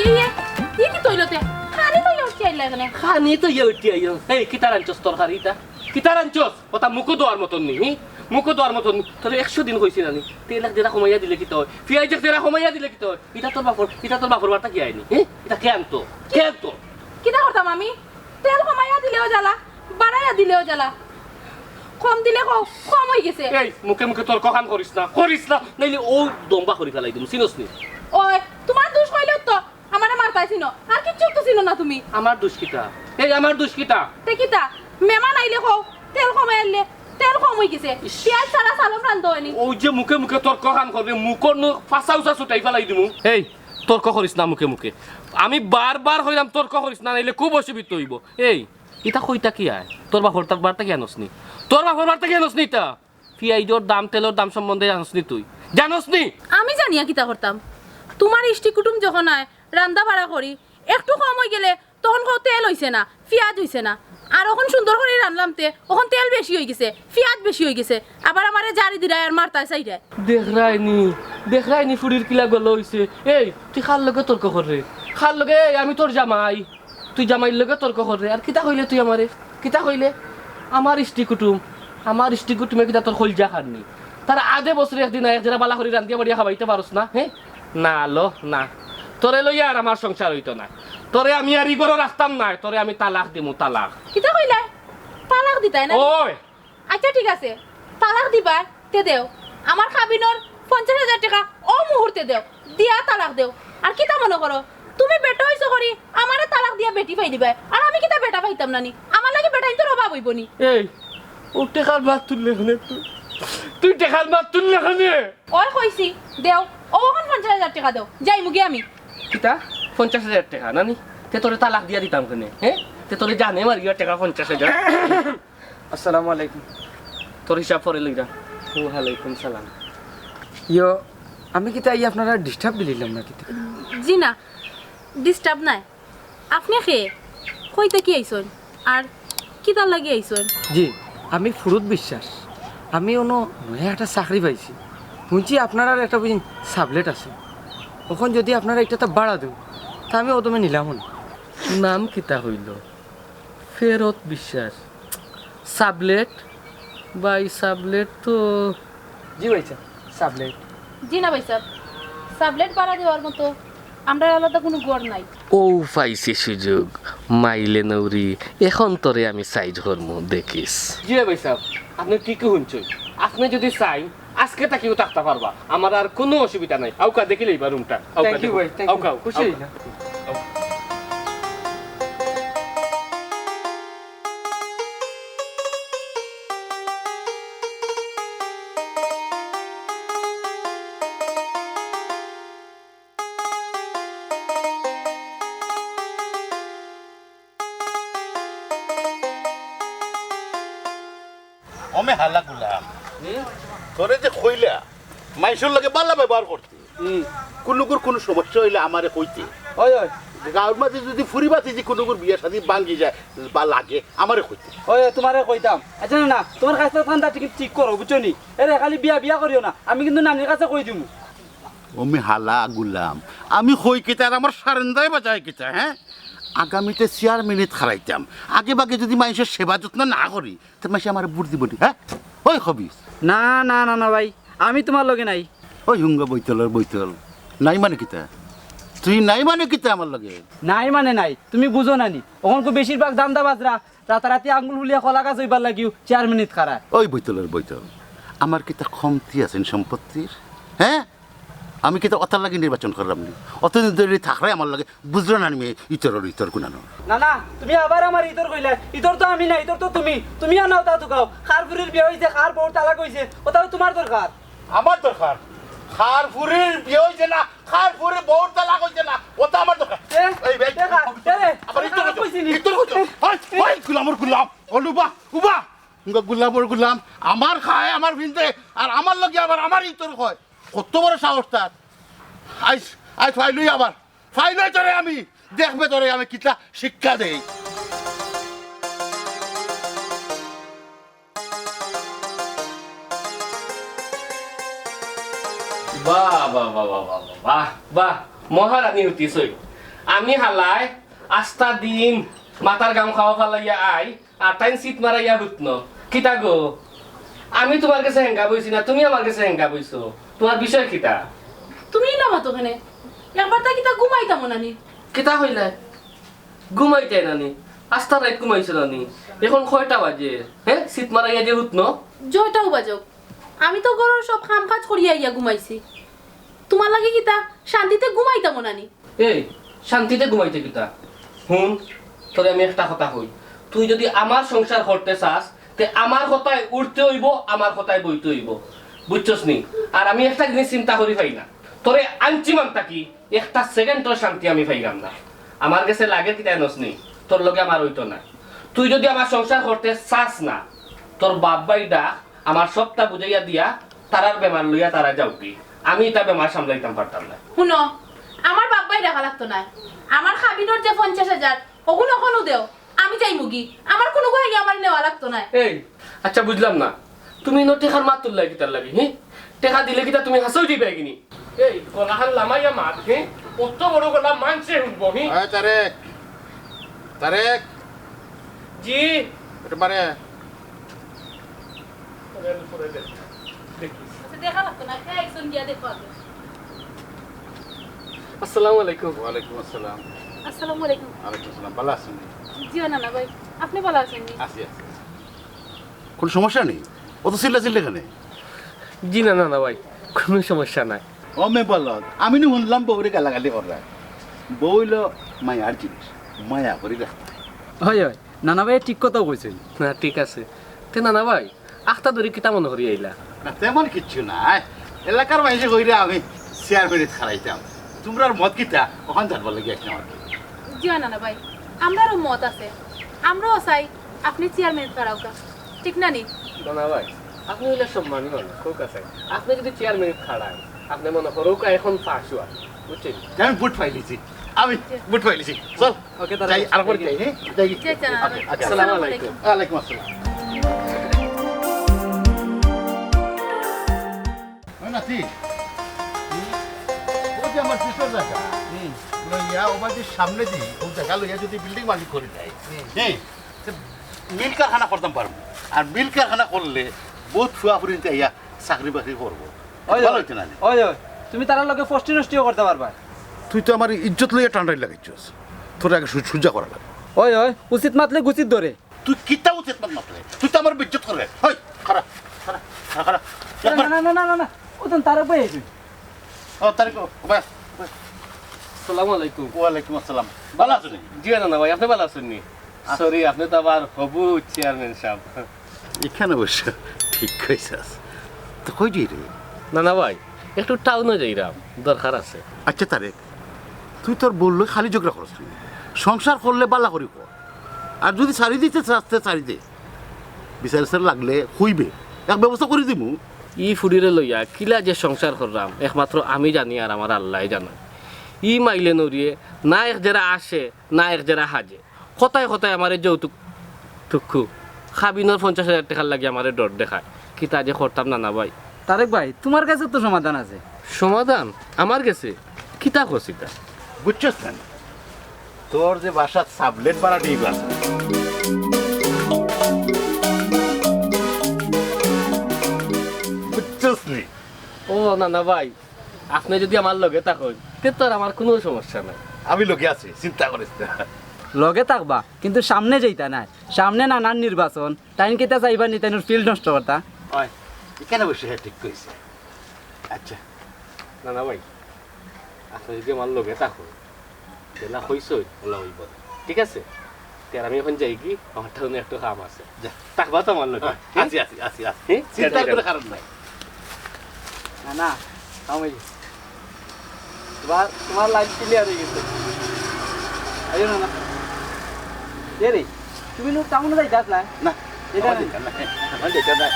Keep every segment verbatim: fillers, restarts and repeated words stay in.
ইয়ে, ইয়ে কিতা অইলো তে? খানি তো ইয়ে উঠি আইলা এখানে। খানি তো ইয়ে উঠি আইও। এই, কিতা রানছস তরকারি ইতা? কিতা রানছস? কথা মুখো দেওয়ার মতন নি, হি? মুখো দেওয়ার মতন নি। তোরে একশো দিন কইছি না নি? তেল এক জেরা কমাইয়া দিলে কিতা অয়? পিয়াইজ এক জেরা কমাইয়া দিলে কিতা অয়? ইতা তোর বাপর, ইতা তোর বাপর বাড়ি থাকি আয় নি, হি? ইতা কে আনতো? কে আনতো? কিতা করতাম আমি? তেল কমাইয়া দিলেও জ্বালা, বাড়াইয়া দিলেও জ্বালা। কম দিলে কও, কম অই গেছে। এই, মুখে মুখে তর্ক খান করিস না, করিস না, নাইলে অউ দম্বা করি ফালাই দিমু, চিনস নি? ওই, তুমার দুষ কইলেও তো আমারে মারতায় চিনো, আর কিচ্ছু তো চিনো না তুমি। আমার দুষ কিতা? এই, আমার দুষ কিতা? তে কিতা? মেমান আইলে কও, তেল কমাই আনলে, তেল কম অই গেছে। ইস। পিয়াইজ ছাড়া সালম রান্ধো নি। অউ যে মুখে মুখে তর্ক খান করবে, মুখর নু ফাসা উসা ছুটাই ফালাই দিমু। এই, তর্ক করিস না মুখে মুখে। আমি বারবার কইরাম তর্ক করিস না, নাইলে খুব অসুবিধা অইবো। এই, ইতা কইতা কি আয়? তোর বাপর তা-, বাড়ি থাকি আনস নি? তোর বাপর বাড়ি থাকি আনস নি ইতা? পিয়াইজর দাম, তেলর দাম সম্বন্ধে জানস নি তুই? জানস নি? আমি জানিয়া কিতা করতাম? তুমার ইষ্টি কুটুম যখন আয়, রান্দা বাড়া করি, একটু কম অই গেলে তখন কও তেল অইছে না, পিয়াইজ অইছে না। আর অখন সুন্দর করি রানলাম তে, অখন তেল বেশি অই গেছে, পিয়াইজ বেশি অই গেছে। আবার আমারে জারি দিরায় আর মারতায় চাইরায়। দেখরায়নি, দেখরায়নি ফুড়ির কিলা গলা অইছে। এই, তুই কার লগে তর্ক কররে? কার লগে? এই, আমি তোর জামাই। তুই জামাইর লগে তর্ক কররে। আর কিতা কইলে তুই আমারে? কিতা কইলে? আমার ইষ্টি কুটুম, আমার ইষ্টি কুটুমে কিতা তোর কইলজা খার নি? তারা আধে বছরে একদিন আয়, এক জেরা বালা করি রান্দিয়া বাড়িয়া খাবাইতে পারস না, হে? না লো, না। তোরে লইয়া আর আমার সংসার অইতো না। তোরে আমি আর ই ঘরো রাখতাম নায়, তোরে আমি তালাক দিমু, তালাক। কিতা কইলায়? তালাক দিতায় না? ওই! আচ্ছা, ঠিক আছে, তালাক দিবায়, তে দেও। আমার কাবিনর পঞ্চাশ হাজার টেকা অউ মুহূর্তে দেও, দিয়া তালাক দেও। আর কিতা মনো করো, তুমি বেটা অইছো করি আমারে তালাক দিয়া বেটি পাই দিবায়, আর আমি কিতা বেটা পাইতাম না নি? আমার লাগি বেটাইন্তর অভাব অইবো নি? এই, অউ টেকার মাত তুললে কেনে তুই? তুই টেকার মাত তুললে কেনে? ওই কইছি, দেও, অউ অখন পঞ্চাশ হাজার টেকা দেও, যাইমুগি আমি। কিতা? পঞ্চাশ হাজার টেকা না নি? তে তোরে তালাক দিয়া দিতাম কেনে, হে? তে তোরে জানে মারিয়া টেকা পঞ্চাশ হাজার। আসসালামু আলাইকুম। তোর হিসাব পরে লইরা। ওয়ালাইকুম সালাম। ইয়ো, আমি কিতা আইয়া আপনারারে disturb দিলাম না কিতা? জি না, disturb নায়। আপনে কে? কই থাকি আইছইন? আর কিতার লাগি আইছইন? জি, আমি ফুরুত বিশ্বাস। আমি অনো নয়া একটা চাকরি পাইছি। হুনছি আপনারার একটা বুঝিন সাবলেট আছে। অখন যুদি আপনারা ইটাতা ভাড়া দেইন, তে আমি অদমে নিলাম অনে। নাম কিতা কইলো? ফেরত বিশ্বাস। সাবলেট? ভাই, সাবলেট তো জি ভাইসাব, সাবলেট। জি না ভাইসাব, সাবলেট ভাড়া দেওয়ার মতো আমরার আলাদা কুনু ঘর নাই। অউ পাইছি সুযোগ, মাইলে নৌরি, অখন তোরে আমি সাইজ করমু, দেখিস। জি ভাইসাব, আপনে ঠিকউ হুনছইন। আপনে যুদি চাইন, আইজকে থাকিউ থাকতা পারবা, আমার আর কুনু অসুবিধা নাই। আউক্কা দেখিলাইবা রুমটা। আউক্কা, thank you দেখো। ভাই, thank you। আউক্কা, খুশি আউক্কা। অইলাম। ও মে হালা গুলাম, হুম? তোরে যে কইলা, মাইনষর লগে ভালা ব্যবহার করতে। হুম। কুনুগুর কুনু সমস্যা অইলে আমারে কইতে। অয়, অয়। গাউর মাঝে যুদি ফুরি ভাতিজি কুনুগুর বিয়া শাদি ভাঙ্গি যায় বা লাগে, আমারে কইতে। অয়, অয়, তুমারে কইতাম। আচ্ছা, না, না, তুমার কাছে ঠান্ডা ঠিক, ঠিক করো, বুঝছো নি? এরে, খালি বিয়া, বিয়া করিও না। আমি কিন্তু নানির কাছে কই দিমু। ও মে হালা গুলাম, আমি কই কিতা আর আমার সারেন্দায় বাজায় কিতা, হে? আগামীতে চেয়ারম্যানিত খাড়াইতাম। আগে ভাগে যুদি মাইনষর সেবা যত্ন না করি, তে মাইনষে আমারে ভোট দিবো নি, হে? ওই খবিস। না, না, না, না ভাই, আমি তুমার লগে নাই। ওই হুঙ্গা বৈতলর বৈতল, নাই মানে কিতা? তুই নাই মানে কিতা আমার লগে? নাই মানে নাই, তুমি বুঝো না নি। অখন কু বেশিরভাগ ধান্দাবাজরা রাতারাতি আঙ্গুল ফুলিয়া কলা গাছ অইবার লাগিউ চেয়ারম্যানিত খাড়ায়। ওই বৈতলর বৈতল, আমার কিতা কমতি আছে নি সম্পত্তির? হে? আমি কিতা অতার লাগি নির্বাচন করলাম নি? অতদিন ধরি থাকরায় আমার লগে, বুঝরায় না নি ইতরর ইতর কুনানো? না, না, তুমি আবার আমারে ইতর কইলায়। ইতর তো আমি না, ইতর তো তুমি। তুমি আনাও তা তো গাও। কার ফুরির বিয়া অইছে, কার বউর তালাক অইছে, অতা তো তুমার দরকার। আমার দরকার? কার ফুরির বিয়া অইছে না, কার ফুরির বউর তালাক অইছে না, অতা আমার দরকার। এ, এই, এই, এ, কা-, এ রে, আবার ইতর আমি কইছি নি। ইতর কইছো? ওই, ওই, গুলামর গুলাম, অনো উবা, উবা। গুলামর গুলাম, আমার খায়, আমার ফিন্দে, আর আমার লগে আবার আমারে ইতর কয়। কত বড় সাহস তার! আইজ, আইজ ফাইলই আবার। ফাইলই তোরে আমি। দেখবে তোরে আমি কিতা শিক্ষা দেই। বাহ, বাহ, বাহ। মহারানী অইতে চাই। আমি হালায় আস্তা দিন মাথার গাম খাওয়া ফালাইয়া আই, আর তাইন সিট মারাইয়া হুতনো। কিতা গো, আমি তুমার গেছে হেঙ্গা বইছি না, তুমি আমার গেছে হেঙ্গা বইছো? তুমার বিষয় কিতা? তুমি না মাতো কেনে? একবার তা কিতা ঘুমাইতাম না নি? কিতা কইলায়? ঘুমাইতায় না নি? আস্তা রাইত ঘুমাইছো না নি? এখন কয়টা বাজে? হে, সিট মারাইয়া যে হুতনো? জয়টাও বাজক, আমি তো ঘরর সব কাম কাজ করিয়া আইয়া ঘুমাইছি। তুমার লাগি কিতা শান্তিতে ঘুমাইতাম না নি? এই, শান্তিতে ঘুমাইতে কিতা? হুন, তোরে আমি একটা কথা কই, তুই যদি আমার সংসার করতে চাস, তে আমার কথায় উঠতে অইবো, আমার কথায় বইতে অইবো, বুঝছস নি? আর আমি একটা জিনিস চিন্তা করি পাই না, তোরে আনছি মান থাকি একটা সেকেন্ডও শান্তি আমি পাইলাম না। আমার গেছে লাগে কিতা জানোস নি, তোর লগে আমার অইতো না। তুই যদি আমার সংসার করতে চাস না, তোর বাপ ভাই ডাক, আমার সবটা বুঝাইয়া দিয়া, তারার বেমার লইয়া তারা যাউকগি। আমি ইতা বেমার সামলাইতাম পারতাম না। হুনো, আমার বাপ ভাই ডাকা লাগতো নায়। আমার কাবিনর যে পঞ্চাশ হাজার, অগুন অখনউ দেও। আমি যাইমুগি। আমার কুনু গু আইয়া আমারে নেওয়া লাগতো নায়। এই, আচ্ছা, বুঝলাম না, তুমি ইনো টেকার মাত তুললায় কিতার লাগি, হি? টেকা দিলে কিতা তুমি হাছাউ যাইবায়গি নি? এই, গলাখান লামাইয়া মাত, হি? অত বড় গলা মানষে হুনবো, হি? এই তারেক, তারেক। জি। একটু বারে আয়। পরে, পরে দেখ, দেখি। আচ্ছা, দেখা লাগতো না, হ্যাঁ, একজন গিয়া দেখো আগে। আসসালামু আলাইকুম। ওয়ালাইকুম আসসালাম। আসসালামু আলাইকুম। ওয়ালাইকুম আসসালাম। ভালা আছইন নি? জি, ও নানা ভাই, আপনি ভালা আছইন নি? আছি, আছি। কুনু সমস্যা নি? অত চিল্লা চিল্লি কেনে? জি না, নানা ভাই, কুনু সমস্যা নাই। ও মেয়ে বলো, আমি নু হুনলাম বউরে গালাগালি কররা। বউ অইলো মায়ার জিনিস, মায়া করি রাখতে। অয়, অয়, নানা ভাই ঠিক কথাউ কইছইন। না, ঠিক আছে। তে নানা ভাই, আখতা ধরি কিতা মনো করি আইলা? না, তেমন কিচ্ছু নায়। এলাকার মাইনষে কইরা আমি চেয়ারম্যানিত খাড়াইতাম। তুমরার মত কিতা, অখান জানবার লাগি আইলাম আর কি। জি অয় নানা ভাই, আমরারও মত আছে। আমরাও চাই আপনি চেয়ারম্যানিত খাড়াউক্কা। ঠিক না নি? নানা ভাই, আপনি অইলা সম্মানী মানুষ, কউক্কা চাই। আপনি যদি চেয়ারম্যানিত খাড়াইন, আপনে মনো করউক্কা এখন পাশ অইয়া, বুঝছইন? আমি ভোট পাইলিছি, আমি ভোট পাইলিছি। চল, ওকে, দাদা। যাই, আর পরে যাই, হ্যাঁ? যাই। জি, আচ্ছা, ওকে, ওকে। আসসালামু আলাইকুম। ওয়ালাইকুম আসসালাম। ওই নাতি, ওই যে আমার পিছর জাগা, হুম। লইয়া, ও বাড়ির সামনে দি, ও জাগা লইয়া যদি বিল্ডিং বাড়ি করি দেয়, হুম। হ্যাঁ, তে মিল কারখানা করতাম পারমু। আর মিল কারখানা করলে বউত ফুয়া ফুরিন্তে আইয়া চাকরি বাকরি করবো। ওই, ভালা অইতো না নি? ওই, ওই, তুমি তারার লগে ফষ্টি নষ্টিও করতা পারবায়। তুই তো আমার ইজ্জত লইয়া টানটানি লাগাইছস। তোরে আগে সু-, সুজা করা লাগবো। ওই, ওই, উচিত মাতলে গুছিত ধরে। তুই কিতা উচিত মাত মাতলে? তুই তো আমার বেইজ্জত কররে। ওই, খাড়া, খাড়া, খাড়া, খাড়া। না, না, না, না, না, না। ও তো তারেক ভাই আইছইন। ও, তারেক, ও, ভাই, ভাই। আসসালামু আলাইকুম। ওয়ালাইকুম আসসালাম। ভালা আছইন নি? জি নানা ভাই, আপনি ভালা আছইন নি? আ- Sorry, আপনি তো আবার হবু চেয়ারম্যান সাব। ইখান অবশ্য ঠিক কইছস। তে কই যাইরে? নানা ভাই, একটু টাউনো যাইরাম, দরকার আছে। আচ্ছা তারেক, তুই তোর বউর লগে খালি ঝগড়া করস নি? সংসার করলে ভালা করি কর। আর যদি ছাড়ি দিতে চাস, তে ছাড়ি দে। বিচার আচার লাগলে কইবে, এক ব্যবস্থা করি দিমু। ই ফুড়িরে লইয়া কিলা যে সংসার কররাম, একমাত্র আমি জানি আর আমার আল্লায় জানইন। ই মাইলে নড়িয়ে না এক জেরা আসে, না এক জেরা হাজে। কথায় কথায় আমারে যৌতুক তুক্কু, কাবিনর পঞ্চাশ হাজার টেকার লাগি আমারে ডর দেখায়। কিতা যে করতাম নানা ভাই। তারেক ভাই, তুমার গেছে তো সমাধান আছে। সমাধান? আমার গেছে? কিতা কস ইতা? বুঝছস না? তোর যে বাসাত সাবলেট ভাড়া দিবা। বুঝছস নি? ও নানা ভাই, আপনে যদি আমার লগে থাকইন, তে তো আর আমার কুনু সমস্যা নাই। আমি লগে আছি, চিন্তা করিস না। লগে থাকবা, কিন্তু সামনে যাইতা নায়। সামনে নানার নির্বাচন, তাইন কিতা চাইবা নি, তাইনর field নষ্ট করতা? অয়, ইখান অবশ্য হে ঠিক কইছে। আচ্ছা। নানা ভাই, আপনে যদি আমার লগে থাকইন, যেলা কইছইন, অলা অইবো। ঠিক আছে? তে আর আমি অখন যাইগি, আমার টাউনো একটু কাম আছে। যা। থাকবা তো আমার লগে? হ্যাঁ, আছি, আছি, আছি, আছি। হ্যাঁ? চিন্তা করার কারণ নাই। না, না, কাম অই গেছে। তুমার, তুমার line clear অই গেছে। আইও না, না। এ রে, তুমি নু টাউনো যাইতায় না? না, এটা আমার না। দরকার নাই। আমার দরকার নাই।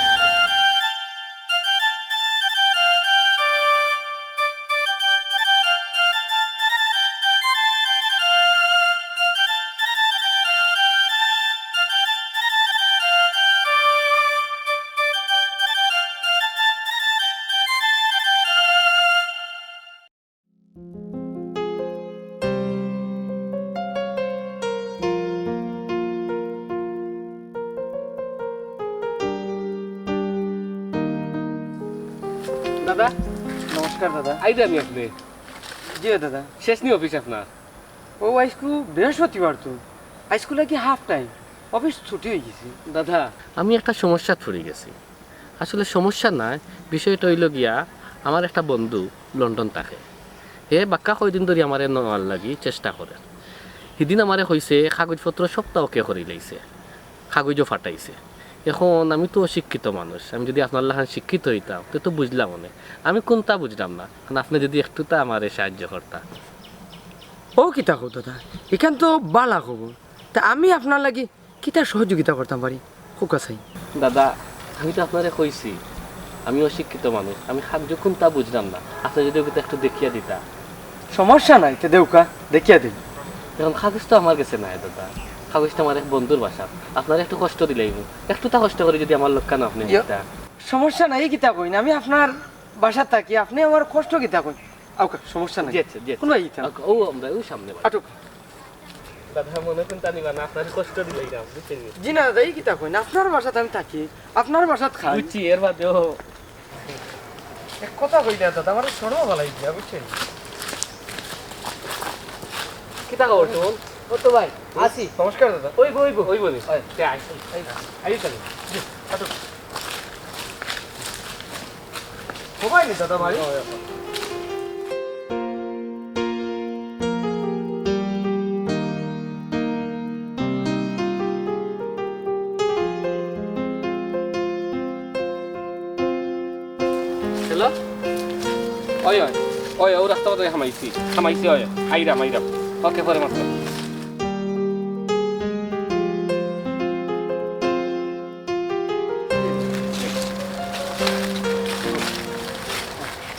নমস্কার দাদা। আইরা নি আপনে? জি দাদা। শেষ নি অফিস আপনার? ও, আইজকু বৃহস্পতিবার তো, আইজকু লাগি হাফ টাইম, অফিস ছুটি অইগেছে। দাদা, আমি একটা সমস্যাত পড়ি গেছি। আসলে সমস্যা নায়, বিষয়টা অইলো গিয়া, আমার একটা বন্ধু লন্ডন থাকে, হে বাক্কা কয়দিন ধরি আমারে নেওয়ার লাগি চেষ্টা করের। হিদিন আমারে কইছে কাগজপত্র সবতা ওকে করি লাইছে, কাগজও ফাটাইছে। এখন আমি তো অশিক্ষিত মানুষ, আমি যুদি আপনার লাখান শিক্ষিত অইতাম তে তো বুঝলাম অনে, আমি কুনতা বুঝলাম না। এখন আপনে যুদি একটুতা আমারে সাহায্য করতা। ও কিতা কও দাদা, ইখান তো বালা খবর। তা আমি আপনার লাগি কিতা সহযোগিতা করতাম পারি? কউক্কা চাই। দাদা, আমি তো আপনারে কইছি, আমি অশিক্ষিত মানুষ, আমি কাগজ কুনতা বুঝলাম না, আপনে যুদি ওগুতা একটু দেখিয়া দিতা। সমস্যা নাই, তে দেউক্কা, দেখিয়া দিমু। এখন কাগজ তো আমার গেছে নাই দাদা, কাগজ তো আমার এক বন্ধুর বাসাত, আপনারে একটু কষ্ট দিলাইমু, একটুতা কষ্ট করি যুদি আমার লগে আপনে ইয়ো। দিতা। সমস্যা নাই, কিতা কইন, আমি আপনার বাসাত থাকি, আপনে আমার কষ্ট কিতা কইন? আউক্কা, সমস্যা নাই। জি আচ্ছা, জি আচ্ছা। কুনবায় ইতা? আউক্কা, ও আমরা ওই সামনে বাড়ি। আটুক। দাদা, মনো কুনতা নিবা না, আপনারে কষ্ট দিলাইরাম, বুঝছইন নি? জি না দাদা, ই কিতা কইন? আপনার বাসাত আমি থাকি, আপনার বাসাত খাই। বুঝছি, এর বাদেও। এক কথা কইলা দাদা, আমারে শরমও ফালাই দিয়া, বুঝছইন? কিতা খবর তুমন? ও তো ভাই, আছি। নমস্কার দাদা। অইবো, অইবো। অইবো নি? অয়। তে আই। এই, এই তাহলে। জি, আটুক। হবায় নি দাদা বাড়ি? হ্যালো? অয়, অয়। অয়, অউ রাস্তা বাটে হামাইছি। হামাইছি, অয়। আইরাম, আইরাম। ওকে, পরে মাতরাম।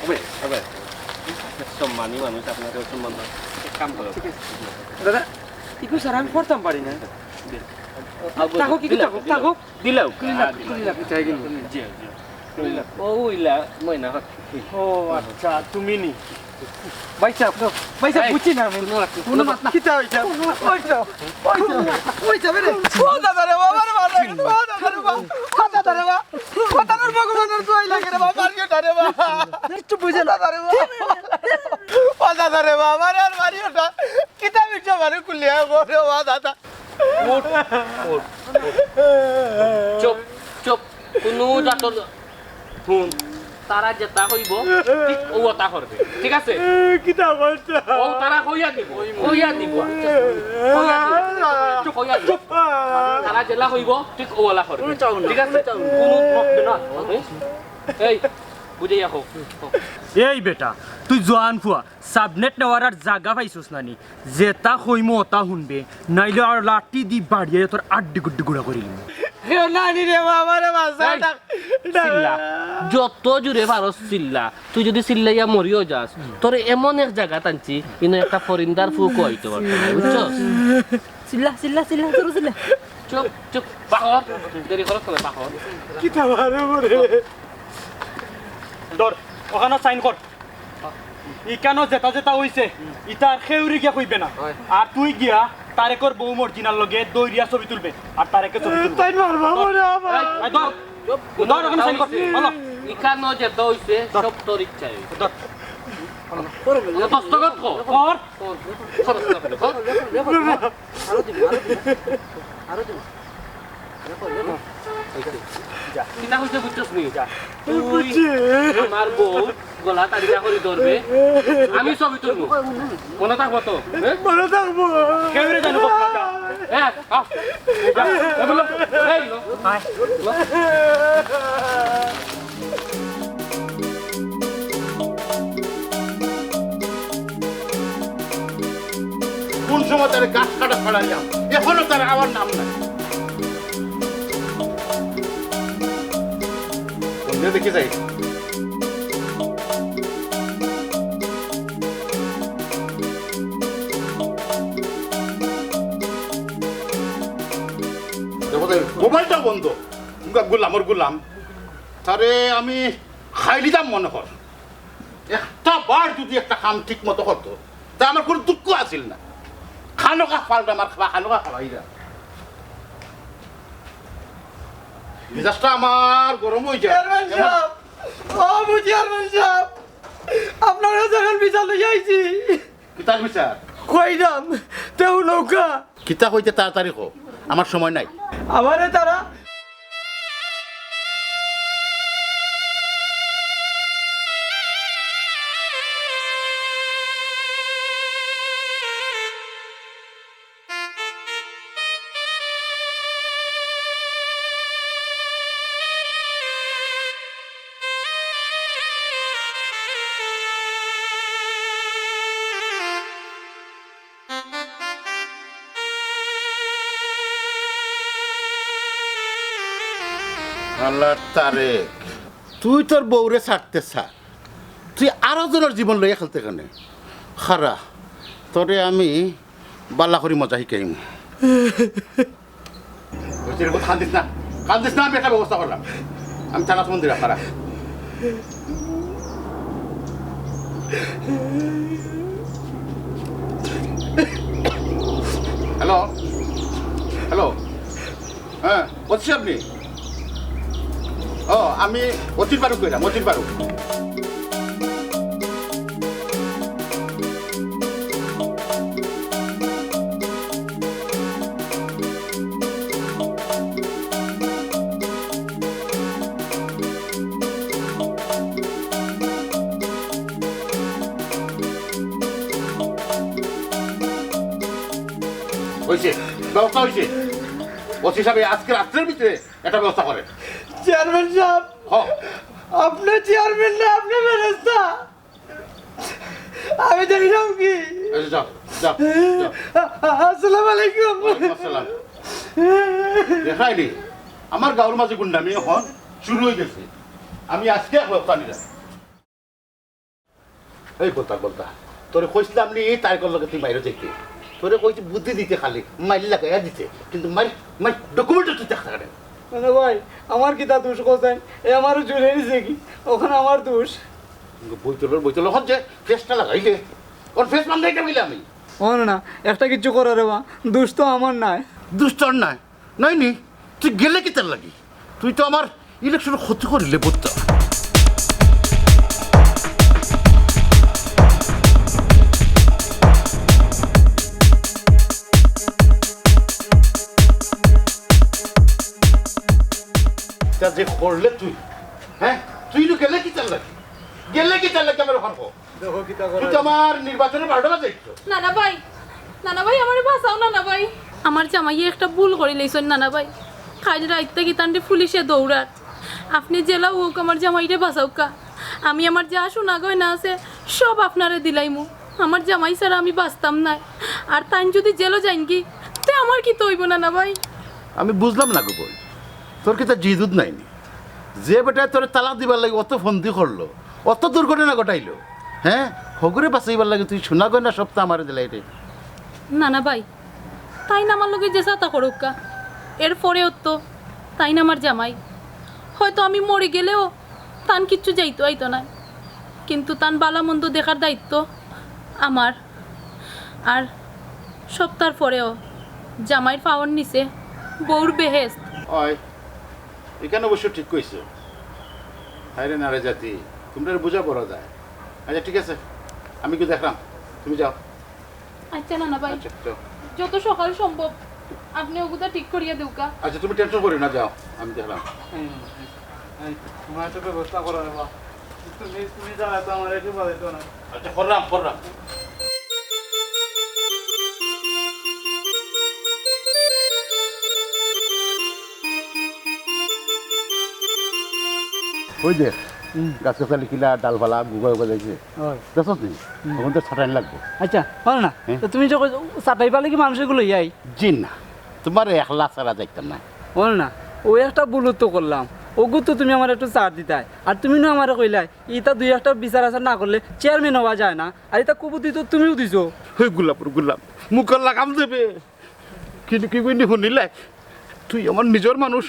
ওবে, ওবে। সম্মানী মানুষ, আপনারে সম্মান দেয়। এক কাম করো। ঠিক আছে। দাদা, ইগু ছাড়া আমি পড়তাম পারি না। দে। থাকো, কি, কি দিলাও, থাকো, দিলাও। থাকো। দিলাও। খুলি না, খুলি না, খুলি না। জি, জি। খুলি না। ও, ইলা, ময়না হক। ও, আচ্ছা, তুমি নি। ভাই সাহেব, ভাই সাহেব, এই, বুঝছি না আমি। কোনো মাত না। কিতা অইছে? ওই তো, ওই তো, ওই তো, রে। ও দাদা রে বাবা, রে বাবা, রে বাবা, ও দাদা রে বাবা। ও দাদা রে বাবা। ও দাদা রে ভগবানের দোয়াই লাগে রে বাবা, মারিও না রে বাবা। কিচ্ছু বুঝে না। দাদা রে বাবা। ও দাদা রে বাবা, আরে আর মারিও না। কিতা মিছা মারে কুলিয়া গো রে বাবা, দাদা। উঠ, উঠ, উঠ। চুপ, চুপ। কুনু জাতর হুন, তারা যেতা কইবো, ঠিক অউ অতা করবে। ঠিক আছে? কিতা করতা? ও তারা কইয়া দিবো, কইয়া দিবো। কইয়া দিবো। চুপ, কইয়া দিবো। তারা যেলা কইবো, ঠিক অউ অলা করবে। ঠিক আছে? কুনু problem না। এই, বুঝাইয়া কও। এই বেটা, তুই জোয়ান ফুয়া, সাবনেট নেওয়ার আর জাগা পাইছস না নি? যেতা কইমু অতা হুনবে, নাইলে আর লাঠি দি বাড়িয়ে তোর আড্ডি গুড্ডি গুড়া করি লিমু। কেউ নানি রে বাবা রে বাবা, এই, ডাক, ডাক। চিল্লা। যত জুরে পারস চিল্লা। তুই যুদি চিল্লাইয়া মরিও যাস, তোরে এমন এক জাগাত আনছি, ইনো একটা ফরিন্দার ফুকও আইতো পারতো না, বুঝছস? চিল্লা, চিল্লা, চিল্লা, জোরে চিল্লা। চুপ, চুপ, বাহর। দেরি করস না, বাহর। কিতা বারে বলে? ধর, ওখানো sign কর। ইকানো যেতা যেতা অইছে, ইতা আর কেউরে গিয়া কইবে না। অয়। আর তুই গিয়া তারেকর বউ মর্জিনার লগে দৌড়িয়া ছবি তুলবে, আর তারেকে ছবি তুলবে। তাই মারবা মরে আমার। এই, এই, ধর। চুপ। ধর, ওখানো sign কর। বলো। ইকানো যেতা অইছে, ধর। সব তোর ইচ্ছায় অইছে। ধর। দস্তখত কর। কর। কর। কর। আরো দিবি, আরো দিবি। আরো দিবি। কিতা কইছে বুঝছস নি? যা। তুই বুঝছি। আমার বউ গলা টানিয়া করি ধরবে। আমি ছবি তুলবো। মনো থাকবো তো? হ্যাঁ? মনো থাকবো। কেউরে জানো কথা। হ্যাঁ, আ। যা। এ বলো। এই লো। আয়। লো। কোন সময় তারে গাছ কাটা ফাড়াইলাম, এখনো তার আবার নাম নাই। কোন দিকে দেখি যাই? দেখো তো, মোবাইলটা বন্ধ। গুলামর গুলাম। তারে আমি খাইলিতাম মনে কর। একটা বার যুদি একটা কাম ঠিক মতো করতো, তে আমার কুনু দুঃখ আছিল না। খানোখা ফালটা আমার খাবা, খানোখা খাবাইরা। মেজাজটা আমার গরম অই যায়। চেয়ারম্যান সাহেব, ও, চেয়ারম্যান সাব, আপনার কাছে এখন বিচার লইয়া আইছি। কিতার বিচার? কইরাম, তেউ নৌকা। কিতা কইতে তাড়াতাড়ি কও, আমার সময় নাই। আমারে তারা আল্লাহ তারেক, তুই তোর বউরে ছাড়তে চা, তুই আরো জনের জীবন লইয়া খেলতে কেনে? খারা, তোরে আমি বালা করি মজা শিখাইমু। বুঝলি রে, কান্দিস না, কান্দিস না, আমি একটা ব্যবস্থা করলাম। আমি থানা ফোন দিলাম, খারা। হ্যালো, হ্যালো, হ্যাঁ, বলছি আপনি? ও, আমি অতির বারুক কইলাম, অতির বারুক। হইছে, ব্যবস্থা হইছে। ওসি সাহেব, আজকে রাত্রের ভিতরে একটা ব্যবস্থা করেন। চেয়ারম্যান সাহেব, হ। আপনি চেয়ারম্যান না, আপনি ফেরেস্তা। আমি দেখলাম কি? আচ্ছা, যাও, যাও, যাও। আ-, আ-, আসসালামু আলাইকুম। ওয়ালাইকুম আসসালাম। দেখাইনি, আমার গাঁওর মাঝে গুন্ডামি এখন শুরু হয়ে গেছে। আমি আজকে এক ব্যবস্থা নিলাম। এই বলতা, বলতা, তোরে কইছিলাম নি এই তারিখর লগে তুই মাইরো যাইতে? তোরে কইছি বুদ্ধি দিতে, খালি মাইর লাগাইয়া দিতে, কিন্তু মাইর, মাইর ডকুমেন্ট তুই দেখা না। না ভাই, আমার কিতা দোষ কোথায়? এ আমারও জুড়ে দিছে কি? ওখানে আমার দোষ। বইতলর, বইতলর হচ্ছে ফেসটা লাগাইলে, ওর ফেস বান্ধে এটা বলে আমি। ও না, একটা কিচ্ছু করো রে বা, দোষ তো আমার নাই। দোষ তোর নাই? নাই নি? তুই গেলে কিতার লাগি? তুই তো আমার ইলেকশন ক্ষতি করিলে বুঝতে। তা যে করলে তুই, হ্যাঁ? তুই তো গেলে কিতার লাগি? গেলে কিতার লাগি আমার ওখান কো? দেখো কিতা তুই করে। তো আমার নির্বাচনের বারোটা বাজাইছো। নানা ভাই, নানা ভাই, আমারে বাঁচাও নানা ভাই। আমার জামাইয়ে একটা ভুল করি লইছইন নানা ভাই। কাইল রাইত থাকি তানরে পুলিশে দৌড়ার। আপনি যেলা হোক আমার জামাইরে বাঁচাউক্কা। আমি আমার যা সোনা গয়না আছে সব আপনারে দিলাইমু। আমার জামাই ছাড়া আমি বাঁচতাম নায়। আর তাইন যদি জেলো যাইনগি, তে আমার কিতা অইবো নানা ভাই? আমি বুঝলাম না গো বইন, তোর কিতা জিদুদ নাই নি? যে বেটায় তোরে তালাক দিবার লাগি অত ফন্দি করলো, অত দুর্ঘটনা ঘটাইলো, হ্যাঁ, হগুরে বাঁচাইবার লাগি তুই সোনা গয়না সবতা আমারে দিলাইরে। নানা ভাই, তাইন আমার লগে যে ছাতা করউক্কা, এর পরেও তো তাইন আমার জামাই। হয়তো আমি মরি গেলেও তান কিচ্ছু যাইতো আইতো নায়, কিন্তু তান বালা মন্দ দেখার দায়িত্ব আমার। আর সবতার পরেও জামাইর পাওর নিচে বউর বেহেস্ত। অয়, ইখান অবশ্য ঠিক কইছো। হায়রে নারী জাতি, তুমরারে বুঝা বড় দায়। আচ্ছা, ঠিক আছে, আমি কি দেখরাম, তুমি যাও। আচ্ছা নানা ভাই, আচ্ছা, যাও। যত সকাল সম্ভব আপনি ওগুতা ঠিক করিয়া দেউক্কা। আচ্ছা, তুমি টেনশন করিও না, যাও, আমি দেখরাম। এই, এই, এই, তোমার একটা ব্যবস্থা করো রে বা। তুমি, তুমি ছাড়া তো আমার একটু বাঁচাইতো না। আচ্ছা, কররাম, কররাম। ওই দেখ, হুম। গাছ গাছালি কিলা, ডালপালা, গুগা উগা যাইছে। ওই। দেখছস নি? হুম। ওখান তো ছাটাইন লাগবো। আচ্ছা, হলো না? হ্যাঁ? তো তুমি যখন ছাটাই পালে কি মানুষগুলো ইয়াই? জি না, তোমার একলা ছাড়া যাইতাম না। হলো না, ওই একটা ভুল তো করলাম। ওগু তো তুমি আমার একটু ছাড় দিতায়। আর তুমি না আমারে কইলায়, ইতা দুই একটা বিচার আচার না করলে চেয়ারম্যান হওয়া যায় না। আর ইতা কুবুদ্ধি তো তুমিও দিছো। ওই গোলাপর গোলাপ, মুখর লাগাম দেবে। কিন্তু কি কইনি শুনিলে? তুই আমার নিজর মানুষ,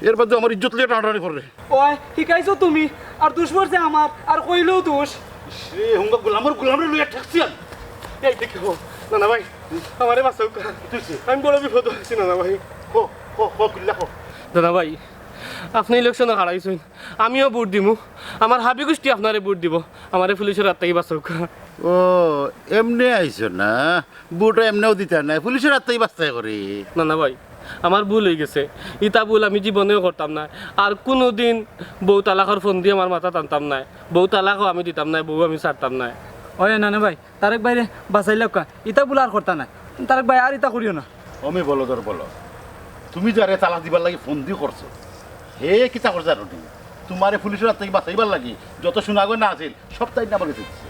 এর বাদে আমার ইজ্জত লইয়া টানাটানি করে। ওই, শিখাইছো তুমি, আর দুষ পড়ছে আমার, আর কইলেও দুষ। সে হুঙ্গা গোলামর গোলামরে লইয়া ঠেকছি আমি। এই দেখো, নানা ভাই, আমারে বাঁচাও। কি হইছে? আমি বড় বিপদ আছি নানা ভাই। কো, কো, কো, কিল্লা কো। নানা ভাই, আপনে ইলেকশনো খাড়াইছইন, আমিও ভোট দিমু। আমার হাবি গুষ্টি আপনারে ভোট দিবো, আমারে পুলিশর আত থাকি বাঁচাউক্কা। ও, এমনে আইছো না? ভোট এমনেও দিতা নায়, পুলিশর আত থাকি বাঁচতায় করি। না, না ভাই, আমার ভুল অইগেছে। ইতা ভুল আমি জীবনেও করতাম নায়। আর কুনুদিন বউ তালাকর ফন্দি আমার মাথাত আনতাম নায়। বউ তালাকও আমি দিতাম নায়, বউ আমি ছাড়তাম নায়। ওই না, না ভাই, তারেক ভাইরে বাঁচাইলাউক্কা, ইতা ভুল আর করতা নায়। তারেক ভাই, আর ইতা করিও না। ও মি বলদর বলদ, তুমি যারে তালাক দিবার লাগি ফন্দি করছো, হে কিতা করছে জানো নি? তুমারে পুলিশর আত থাকি বাঁচাইবার লাগি যত সোনা গয়না আছিল, সব তাইন আমার গেছে দিছে।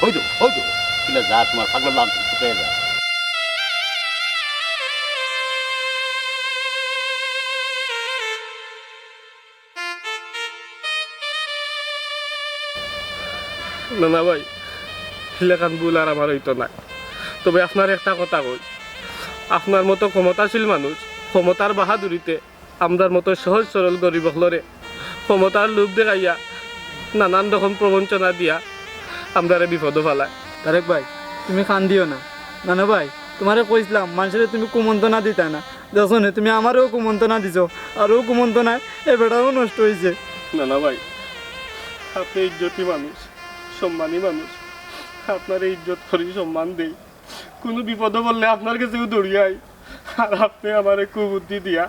ওই তো, ওই তো, কিলা যা তুমার পাগলা লাম শুকাইয়া যা। না, না ভাই, ইলাখান ভুল আর আমার অইতো নায়। তবে আপনারে একটা কথা কই, আপনার মতো ক্ষমতাশীল মানুষ ক্ষমতার বাহাদুরিতে আমরার মতো সহজ সরল গরিব অকলরে ক্ষমতার লোভ দেখাইয়া নানান রকম প্রবঞ্চনা দিয়া আমরারে বিপদো ফালায়। তারেক ভাই, তুমি কান্দিও না। না, না ভাই, তুমারে কইছলাম, মানষরে তুমি কুমন্ত্রণা দিতায় না। দেখছো নে, তুমি আমারেও কুমন্ত্রণা দিছো, আর অউ কুমন্ত্রণায় এ বেটাও নষ্ট অইছে। না, না ভাই, আপনে ইজ্জতি মানুষ, সম্মানী মানুষ, আপনারে ইজ্জত করি, সম্মান দেই। কুনু বিপদো পড়লে আপনার গেছেউ দৌড়িয়া আই, আর আপনে আমারে কুবুদ্ধি দিয়া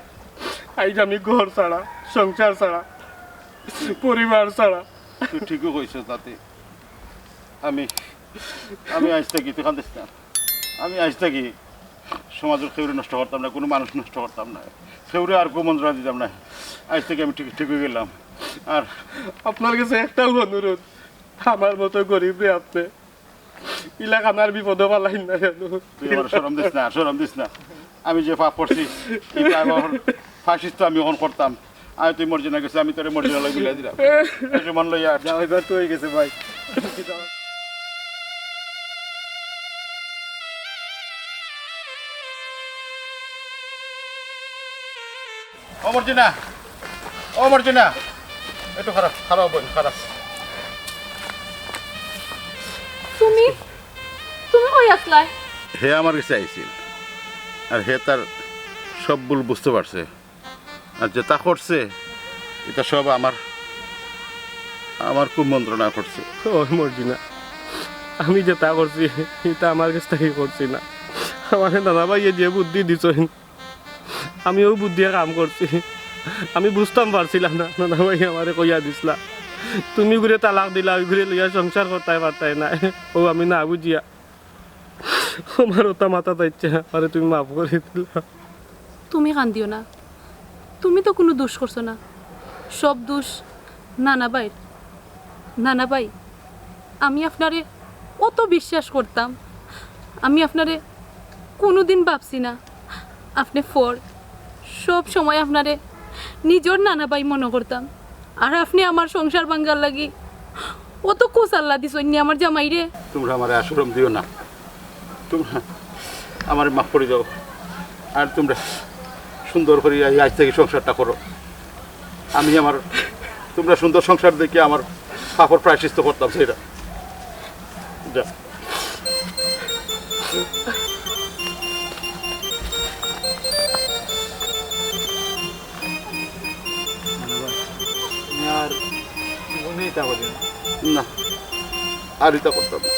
আইজ আমি ঘর ছাড়া, সংসার ছাড়া, পরিবার ছাড়া। তুই ঠিকউ কইছস তাতে। আমি, আমি আইজ থাকি, তুই কান্দিস না। আমি আইজ থাকি সমাজর কেউরে নষ্ট করতাম না, কুনু মানুষ নষ্ট করতাম না, কেউরে আর কুমন্ত্রণা দিতাম না। আইজ থাকি আমি ঠিক, ঠিক অইগেলাম। আর আপনার গেছে একটাউ অনুরোধ, আমার মতো গরিবরে আপনে ইলাখান আর বিপদো ফালাইন না যেন। তুই আমারে শরম দিস না, শরম দিস না। আমি যে পাপ করছি, ই পাপ আমার প্রায়শ্চিত্ত আমি অখন করতাম। আয় তুই মর্জিনার গেছে, আমি তোরে মর্জিনার লগে মিলাই দিলাম। এই যে মন লইয়া আয়। যাও, এবার তো অইগেছে ভাই। ও মর্জিনা, ও মর্জিনা, একটু খাড়া, খাড়া বইন, খাড়া। তুমি, তুমি কই আছলায়? হে আমার গেছে আইছিল, আর হে তার সব ভুল বুঝতে পারছে, আর যেতা করছে, ইতা সব আমার, আমার কুমন্ত্রণা করছে। ও মর্জিনা, আমি যেতা করছি, ইতা আমার গেছ থাকি করছি না। আমারে নানা ভাইয়ে যে বুদ্ধি দিছইন, আমি অউ বুদ্ধিয়ে কাম করছি। আমি বুঝতাম পারছিলাম না, নানা ভাইয়ে আমারে কইয়া দিছলা, তুমি গুরে তালাক দিলা, অউ গুরে লইয়া সংসার করতায় পারতায় নায়। অউ আমি না বুঝিয়া আমার অতা মাথাত আইছে, আমারে তুমি মাফ করি দিলাও। তুমি কান্দিও না, তুমি তো কুনু দুষ করছো না, সব দুষ নানা ভাইর। নানা ভাই, আমি আপনারে অত বিশ্বাস করতাম, আমি আপনারে কুনুদিন ভাবছি না আপনে পর, সব সময় আপনারে নিজর নানা ভাই মনো করতাম। আর আপনে আমার সংসার ভাঙ্গার লাগি অত কুছাল্লা দিছইন নি আমার জামাইরে। তুমরা আমারে আর শরম দিও না, তুমরা আমারে মাফ করি দেও। আর তুমরা সুন্দর করি এই আইজ থাকি সংসারটা করো। আমি আমার, তুমরা সুন্দর সংসার দেখি আমার পাপর প্রায়শ্চিত্ত করতাম সেইটা। যা। তুমি আর জীবনে ইতা করিও না। না, আর ইতা করতাম না।